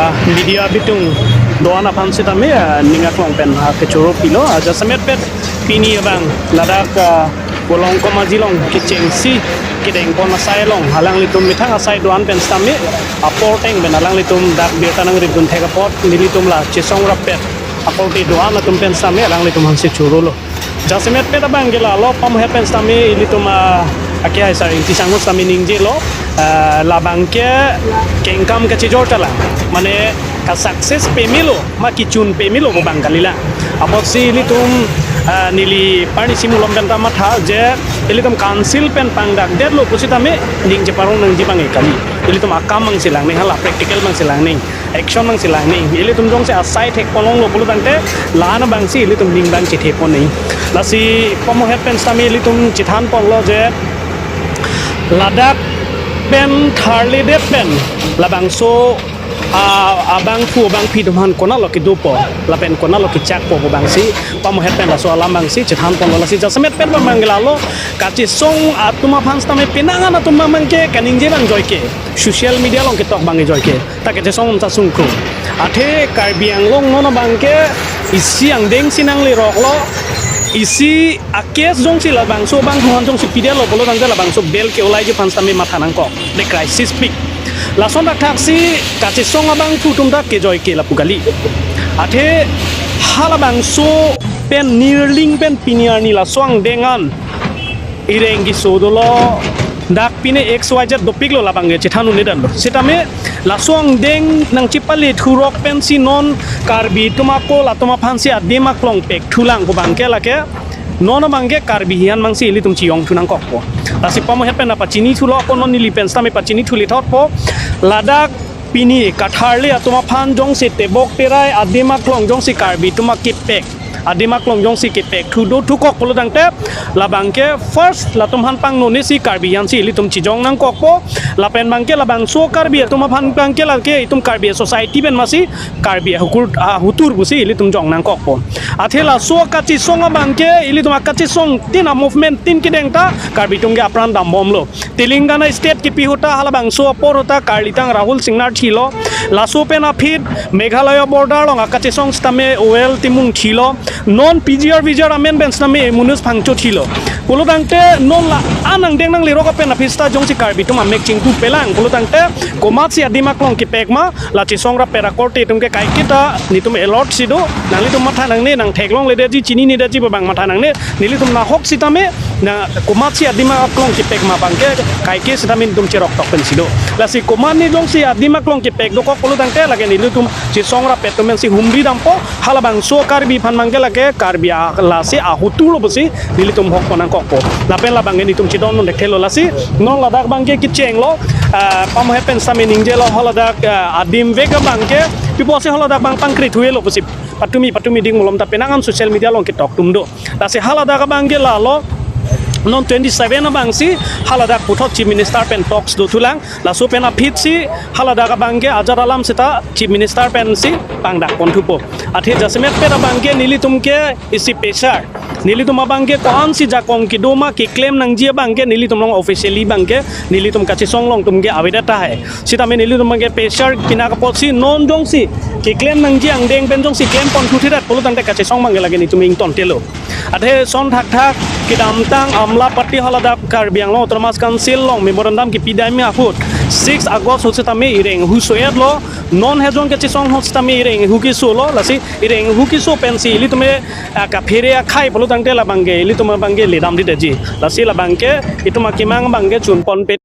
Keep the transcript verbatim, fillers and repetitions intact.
Ah, media bitung do-an aphan sitame, ah, ning aklong pen, ah, kechoro pilo, ah, jasemet pet pini abang ladak, ah, Bolong Komaji along kechengsi kedeng pon asai along alanglitum methang asai do-an pen sitame apor ateng pen alanglitum dak birta nangridun thek apot nelitum la chesong rappet akorte do-an atum pen sitame alanglitum aphansi chorolo. Jasemet pet abang ke lalo pamohet pen sitame ilitum, ah, ake hai Sar Ingti Sangho sitame ningjelo, ah, labang ke kengkam kachijor talang. Mane ka success pemelo, ma kechun pemelo pu abang kalilang. Apotsi ilitum, ah, neli parni simu lom pen ta matha je ilitum council pen pangdakdetlo pusitame ning cheparong nangji abang ke kali. Ilitum akam abangsi lang ning, hala practical abangsi lang ning, action abangsi lang ning. Ilitum jongsi asai thek ponlonglo pulo tangte la-an abangsi ilitum ning abang chethe pon ning. Lasi pamohet pen sitame ilitum chethan ponlo je ladak pen tharledet pen labangso, ah, abangphu abangphi atum aphan konatlo kedopo lapen konatlo kechakpo pu abangsi pamohet pen laso alam abangsi chethan ponlo. Lasi jasemet pet abang ke lalo kachesong atum aphan sitame penang an atum abang ke kaningje abang joike, social media along ketok abang ke joike, ta kachesong ta sungkrung. Athe Karbi Anglong non abang ke isi angdengsi nangleroklo, isi a-case jongsi labangso abangphu aphan jongsi pidetlo pulo tangte labangso bail ke-olaiji aphan sitame matha nangkok. The crisis peak. Lason thakthaksi kachesong abangphu atum ta kejoike lapu kali. Athe halabangso pen nirling pen pini arni laso angdeng an ireng keso dolo, dak pine X Y Z dopiklo labang ke chethan un-edanlo. Sitame laso angdeng nangchepale thurok pensi non Karbi atum ako latum aphansi adim aklong pekthulang pu abang ke lake non abang ke Karbi hian abangsi ilitum chiyong thu nangkokpo. Lasi pamohet pen ta pachini thulo ako non neli pen sitame pachini thuli thotpo. Ladak pini katharli atum aphan jongsi tebok terai adim aklong jongsi Karbi atum akepek, adim aklong jongsi kepekthu do thukok pulo tangte labang ke first latum aphan pangnonesi Karbi hiansi ilitum chijong nangkokpo. Lapen abang ke labangso Karbi atum aphan abang ke lake itum Karbi society pen masi Karbi ahukur, ahutur pusi ilitum jong nangkokpo. Athe laso kachesong abang ke ilitum akachesong tin a-movement tin kedeng ta Karbi atum ke apran dambomlo. Telangana state kipi ahut ta halabangso apor ahut ta karlitang Rahul Singnar thilo. Laso pen aphi Meghalaya border along akachesong sitame O L Timung thilo. Non P G R V G R amen pen sitame Emunus Phangcho thilo. Pulo tangte non la-an angdeng nanglerok apen aphi sita jongsi Karbi atum amek chingpupelang pulo tangte komatsi adim aklong kepek ma, la chesong rappet akorte atum ke kaiketa netum alert si do, nanglitum matha nangne, nang theklongledetji, chininedetji pu abang matha nangne, nelitum nahok sitame, na komatsi adim aklong kepek ma abang ke kaike sitame netum cheroktok pensi do. Lasi komatne jongsi adim aklong kepek dokok pulo tangte lake nelitum chesong rappet atum pensi humri dampo, halabangso Karbi aphan abang ke lake Karbi a-, lasi ahuturlo pusi nelitum hok pon nangkokpo. Lapen labang ke netum chedondun thekthelo. Lasi non ladak abang ke kechenglo, ah, pamohet pen sitame ningjelo haladak, ah, adim vek abang ke pi apotsi haladak abang pangkri thuelo pusi patumi patumi ding malom ta penang an social media along ketok atum do. Lasi haladak abang ke lalo non twenty seven abangsi haladak puthot Chief Minister pen talks dothulang. Laso pen aphitsi haladak abang ke ajat alam seta Chief Minister pensi pangdak ponthupo. Athe jasemet pet abang ke nelitum ke isi pressure, nelitum abang ke ko-ansi jakong kedo ma keklem nangji abang ke nelitum along officially abang ke nelitum kachesong along atum ke avedet tahai. Sitame nelitum abang ke pressure pinak apotsi non jongsi keklem nangji angdeng pen jongsi klem ponthu thirat pulo tangte kachesong abang ke lake netum ingtontelo. Athe son thakthak kedamtang Amlapatty haladak Karbi Anglong Autonomous Council along memorandum kipidam ahut six August ahut sitame ireng huso-etlo. Non hejong kachesong ahut sitame ireng hu kesolo. Lasi ireng hu keso pensi ilitum e, ah, kaphere akhai pulo tangte labang ke ilitum abang ke ledamdetji. Lasi labang ke itum akemang abang ke chunponpe